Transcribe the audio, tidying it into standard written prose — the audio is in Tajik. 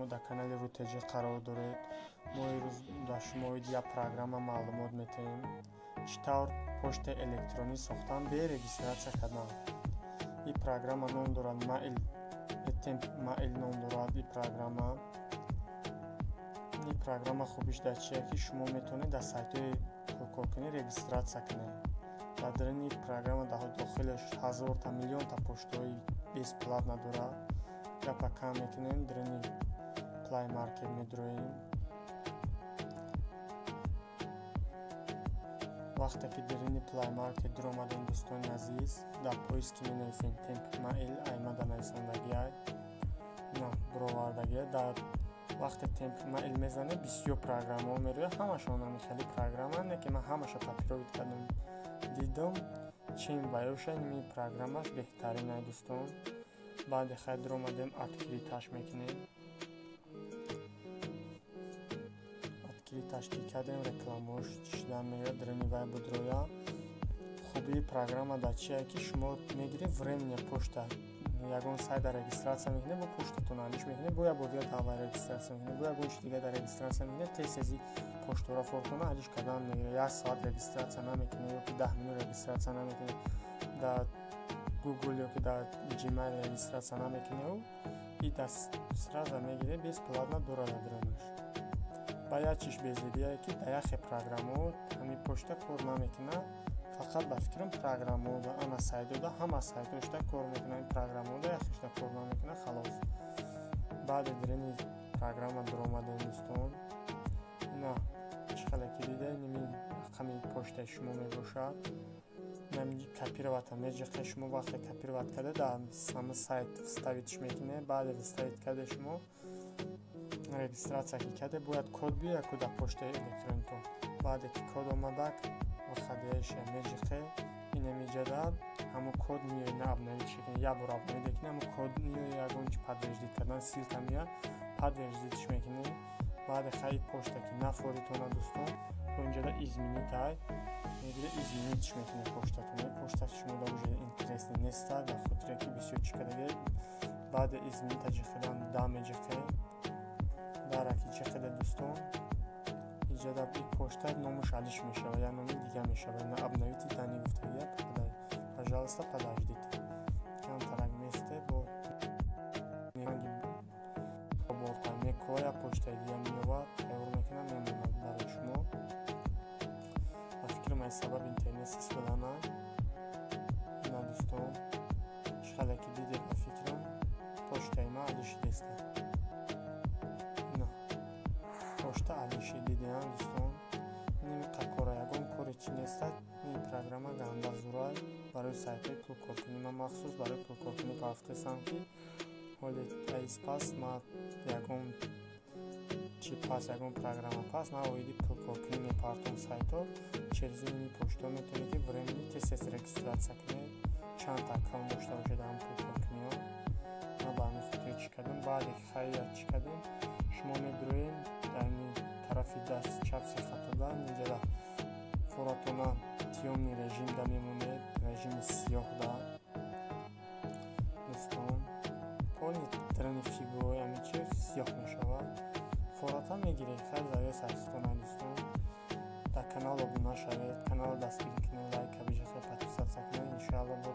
Шумо дар канали РуТЖ қарор доред. Мо имрӯз дар шумо оид як программа маълумот метаҳем, чӣ тавр почтаи электронӣ сохтан бе регистрация кардан. Ин программа ном дорад Mail, Temp Mail ном дорад ин программа. Ин программа хубиш дар чие, ки шумо метавонед дар сайтҳои пулкоркунӣ регистрация кунед. Дар даруни программа дар дохилаш ҳазорта, миллионта почтаҳои бесплатно дорад. Гапа кам мекунем, даруни Play Market медроем. Вақте ки даруни Play Market дуромадем, дӯстони азиз, дар поиск менависем Temp Mail, айма дар нависондагиай на буровардагия. Дар вақте Temp Mail мезанем, бисёр программаҳо мерояд, ҳамашон ҳами хеле программа, не ки ман ҳамаша копировать кардам, дидам чин баёша ними программаш беҳтарин ай, дӯстон. Баъде хай дуромадем, открыташ мекунем. Открыташ ки кардем, рекламаош шидан меояд, даруни вай будроя. Хубии программа дар чие, ки шумо мегиред временная почта, ягон сайт дар регистрация мекунед, бо почтатон алиш мекунед, бо як бор дига дар вай регистрация мекунед, бо ягон чи дига дар регистрация мекунед, тез тези почтаро фортона алиш кардан мегиред. Як соат регистрация намекунед ё ки 10 минут регистрация намекунед, дар Google ё ки дар Gmail регистрация намекунед, и сразу мегиред, бесплатно дорад дарунаш. Ба як чиш безебие, ки дар яхе программаҳо ҳамин почта кор намекунад, фақат ба фикрам программаҳода, ана сайтода, ҳама сайтошда кор мекунад, ин программаҳода яхешда кор намекунад, халос. Баъди даруни программа дуромадем, дӯстон, ина чӣ хеле ки дида, ними рақами почтаи шумо мебошад. Копировата меҷиқе, шумо вақте копировать карда, дар сама сайт вставитьш мекунед. Баъде вставить карда, шумо регистрация ки карде, бояд код биёяд ку дар почтаи электронитон. Баъде ки код омадак, входящая меҷиқе, инамиҷада ҳамун код меояд, на обновить шекунед, як бор обновить мекунед, ҳамун код меояд, ягон чи подтвердить кардан ссылка меояд, подтвердитьш мекунед. Баъде хай почта ки нафоритона, дӯстон, бо инҷода изменить ай мегире, изменитьш мекунед почтатон. Почта шумо да уже интересный неста, дар хотире ки бисёр чӣ кадаге. Баъде изменить ҷиқидан да меҷиқе, дараки ҷиқида, дӯстон, иҷода и почта номуш алиш мешавад, як номи дига мешавад. На обновите данные гуфтагия, пожалуйста, подождите. Камтарак месте, бо борта мекоя, почтаи дига меёвад, тайёр мекунад, мемонад барои шумо. Ба фикрам, аз сабаби интернет истифода ина, дӯстон, чӣ хеле ки дидед, ба фикрам, почтаи ман алишидеста. Ина почта алиши дидеам, дӯстон. Нимиқа кора, ягон кори чӣ неста. Ин программа ганда зурай барои сайтҳои пулкоркунӣ. Ман махсус барои пулкоркунӣ пафтесам, ки ҳоли аис пас ма ягон чи пас, ягон программа пас ман оиди пулкоркунӣ мепартом сайтҳо. Через ини почто метавонед, ки времени тез тез регистрация кунед, чандта аккаунт дошта бошед ҳам пулкоркуниҳо. Ман ба ҳамин хотир чӣ кардам. Баъде ки хайя чӣ кардем, шумо медуроем дар ини тарафи даст чап сехатада, инҷода форатона тёмный режим да мемонед, режими сиёҳ да, дӯстон, полный даруни фигураи ҳамин чи сиёҳ мешавад. Фората мегиред, хай завес ҳастона, дӯстон. Дар канал обуна шавед, каналро дастгирӣ кунед, лайка биҷиқед, подписаться кунед. Иншоалло, бо